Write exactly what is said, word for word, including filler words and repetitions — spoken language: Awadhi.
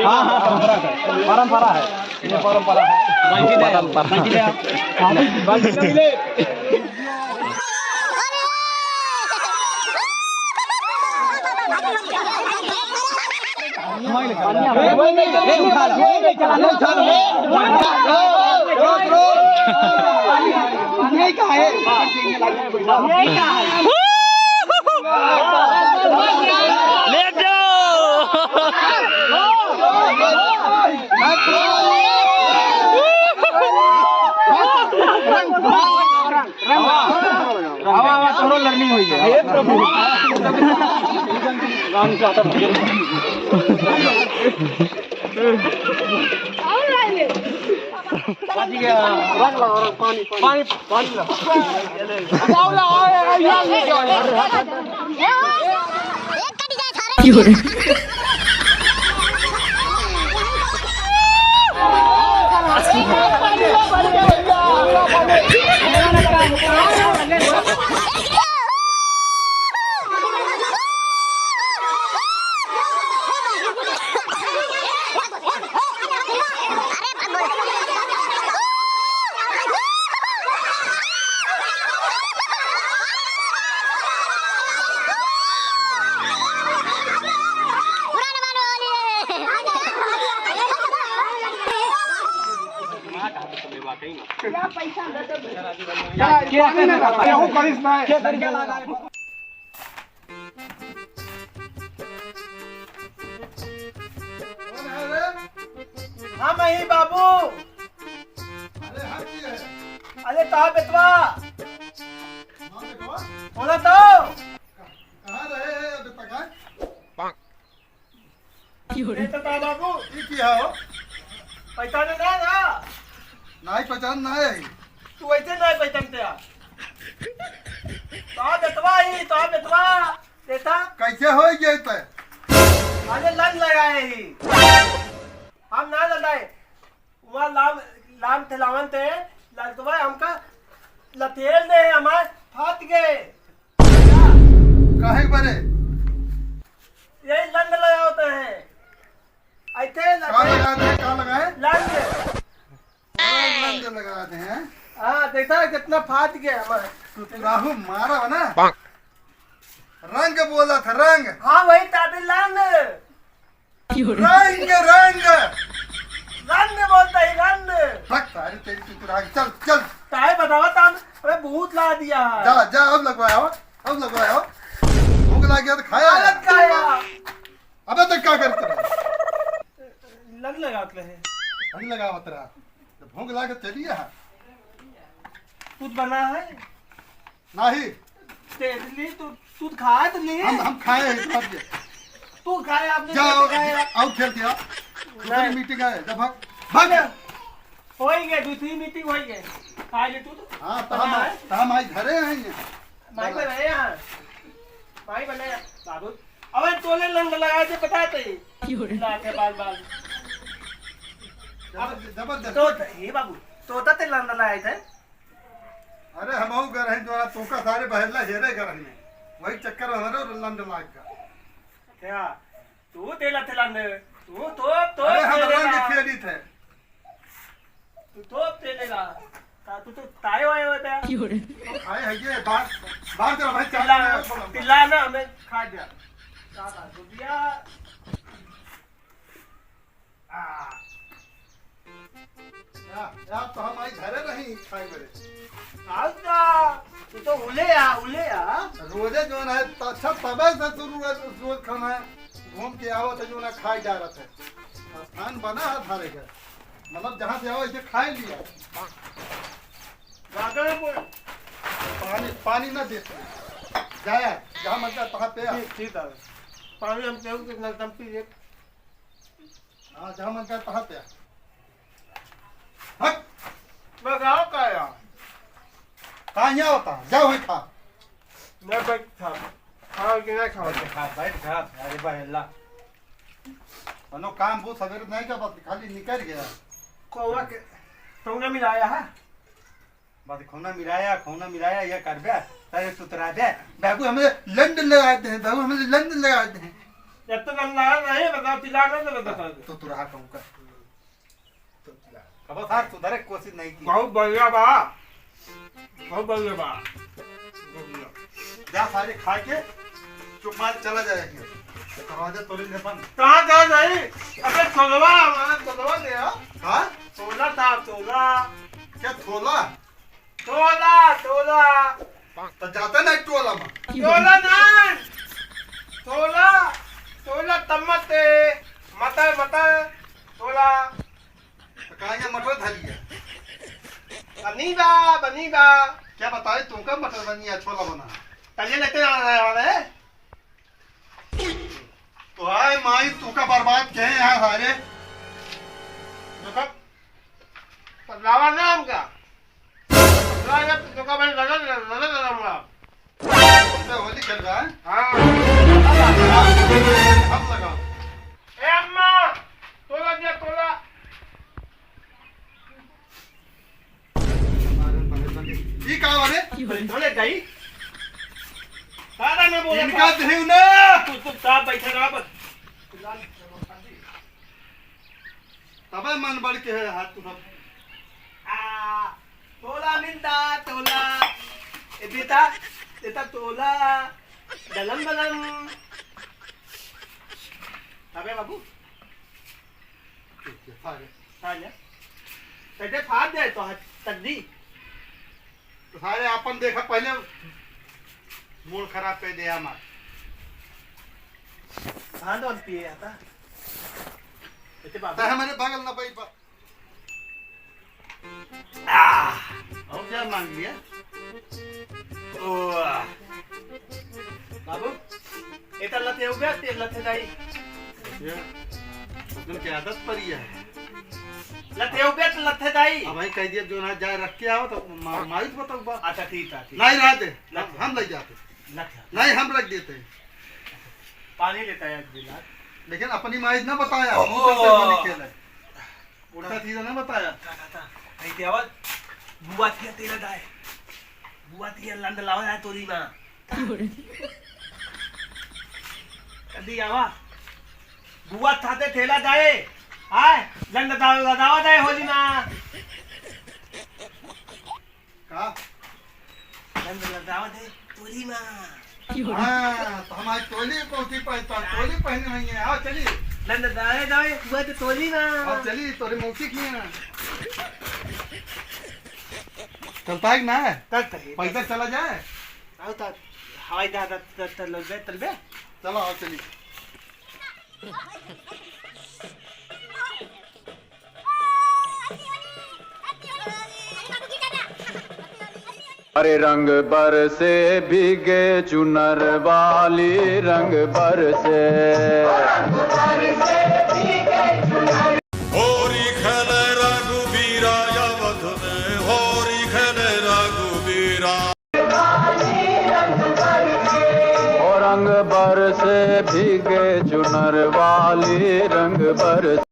हाँ, हाँ, परंपरा है। परंपरा है। ये परंपरा है। परंपरा। ले जाओ। आवा, आवा, तोरो learning होई है। हे प्रभु। पानी, पानी, पानी ला। कौन है रे? हम ही बाबू। अरे, हाँ, की है? अरे, कहाँ बेटवा? हाँ, बेटवा। बोला तो। कहाँ रहे हैं अभी तक, हैं? ए तो का बाबू? ई की है हो? पहचाने ना ना? नहीं पहचान ना है। तू ऐसे नहीं पहचानते यार। तो बेटवा ही, तो बेटवा। देखा? कैसे हो गए ते? अरे लन लगाए ही। हम ना लगाए। वहाँ लाम, लाम ठेलावन ते, लड़कवा हमका लथेल दे, हमार फाट गए। काहे बरे? यही लंड लगावते हैं। ऐसे का लगे। लगा दे, का लगा है? लंड। अरे, लंड लगा दे हैं। हाँ, देखा है कितना फाट गया हमार। तू, तू राहु मारा हो ना? रंग बोला था, रंग। हाँ, वही ताबे लंड। रंग, रंग। रंग बोलता ही, रंग। हट, सारे तेरी टुकड़ाक, चल, चल। काहे बतावा तान? अबे भूत ला दिया है। जा, जा, अब लगवाया हो, अब लगवाया हो। भूख लाग गया तो खाया है। हालत का है? अबे तो क्या करते रहे? लग लगावत रहे। लग लगावत रहा। तो भूख लाग चलिए हाँ। खुद बना है? नाही। तेतली तू, तू खाए तो नहीं? हम, हम खाए हैं, इतना दिया। तू खाए, आपने जाओ, कैसे खाए? आउट खेल दिया। दूसरी नहीं। मीटिंग है, जा भाग, भाग। होई गए, दूसरी मीटिंग होई गए। खा ले तू तो। हाँ, तो हम, बना है? तो हम आज घरे हैं ये। माई बना है यहाँ। माई बना है, बाबू। अबे तोले लंग लगाए थे, पता है तो ये। क्यों रे? ला के बाल, बाल। जबरदस्त, अब जबरदस्त। तो, हे बाबू, तोता ते लंग लगाए थे। अरे, हमहू गए रही, जो तोका सारे बहेला हेरे गए रही, वही चक्कर में हमरो लंड लाग गया। क्या? तू तेला तेला ने, तू तो, तो अरे, हम तेलेला। रंग खेली थे। तू तो तेलेला। का तू तो ताए वाए होता है। तो खाए है ये, बाहर, बाहर चला भाई, चाय पिला, बनाओ, बोलो। पिला ना, हमें खा जा। का बात हो गया? आ। या, या तो हम आई घरे नहीं खाई बरे। आज का, तू तो उले आ, उले आ। रोजे जो है, त-, अच्छा तबे से शुरू है, रोज खाना है। घूम के आओ तो जो ना खाई जा रहा था। स्थान बना है थारे घर। मतलब जहाँ से आओ, इसे खाई लिया। ज्यादा ना बोल। पानी, पानी ना देते। जाया, जहाँ मन का तहाँ पे आ। ठीक, ठीक है। पानी हम केहू के नल टंकी एक हाँ, जहाँ मन करे तहाँ पे। हट। मैं गाँव का आया। कहाँ यहाँ होता? जाओ वहीं खा। मैं बैठ खा। खाओ कि नहीं खाओ? बैठ खा, बैठ खा। अरे बा, अल्लाह। कोनो काम वो सवेरे नहीं का बात, खाली निकल गया। कौवा के, तौना मिलाया है? बात खौना मिलाया, खौना मिलाया, ये कर बे, तारे तुतरा दे। बाबू, हमें लंड लगा दे, बाबू, हमें लंड लगा दे। जब तक हम लगा नहीं, बताओ, पिला ना, तो बताओ। तो तुतरा कहूँ का। अब सार सुधरे के कोशिश नहीं की। बहुत बढ़िया बा, बहुत बढ़िया बा। जा सारे खा के चुप मार चला जाए। दरवाजा तोड़े ले बंद। कहाँ जा जाई? अबे सोलवा, हमारा सोलवा ले आ। हाँ? सोलह था, सोलह। क्या थोला? तोला, तोला। तो जाता नहीं टोला में। टोला नहीं। तोला, तोला तम्मते। मटर, मटर, तोला। तो कहाँ ये मटर धरी है? बनी बा, बनी बा। क्या बताए तुमका मटर बनी है, छोला बना? तलिए लेते आ रहे वाले। तो आए माई, तू का बर्बाद के है यहाँ सारे। देखो, बदलावा ना हमका। बदलावा ना, तो का भाई लगा, लगा, लगा, लगा हमका। तुमसे होली खेल रहा है? हाँ। हम लगाओ। ए अम्मा, तोला दिया, तोला। ई का बारे? बोले, बोले, दाई। दादा ने बोला इनका था। देहु ना। तू, तू साफ बैठा रहा बस। तबे मन बढ़ के है हाथ तू सब। आ, तोला मिलता, तोला। ए बेटा, बेटा तोला। गलम गलम। अबे बाबू। ठीक है, फाड़। फाड़ ले। तैसे फाड़ दे तो हाथ तक दी। तो सारे आपन देखा पहले, मूड खराब कर दिया हमार। हाँ, तो पिए आता। इतने बाबू। तो हमारे बगल ना पाई पा। आह! और क्या मांग लिया? ओह! बाबू, एता लथे हो गया, तेल लथे दाई। ये, तुम क्या आदत पड़ी है? लथे हो गया तो लथे दाई। अब भाई कह दिया, जो ना जाए रख के आओ, तो मा-, माई तो बताओ बा। अच्छा, ठीक है, ठीक। नहीं रहते, लथे। हम लग जाते। लथे। नहीं, हम रख देते हैं। पानी लेता है एक गिलास। लेकिन अपनी माई ना बताया, हम ओह। चलते होली खेले। उल्टा सीधा ना बताया। का, का, का? नहीं ते आवाज, बुआ थिया तेला दाए। बुआ थिया लंड लावा जाए तोरी माँ। जल्दी आवा। बुआ थाते थेला दाए। आए, लंड दा-, लदावा दाए होली माँ। का? रंग लगावा दे तोरी माँ। हाँ, तो हम आज तोली मौसी पहनता, तोली पहने हुई है। आओ चली। रंग दाए दाए, हुआ तो तोली माँ। आओ चली, तोरे मौसी की है। चलता है कि ना? चलता है। पैदल चला जाए? आओ तो हवाई जहाज त-, त-, तलबे, तलबे। चलो, आओ चली। अरे रंग बरसे भीगे चुनर वाली, रंग बरसे। होरी खेले रघुबीरा अवध में, होरी खेले रघुबीरा। ओ रंग बरसे भीगे चुनर वाली, रंग बरसे।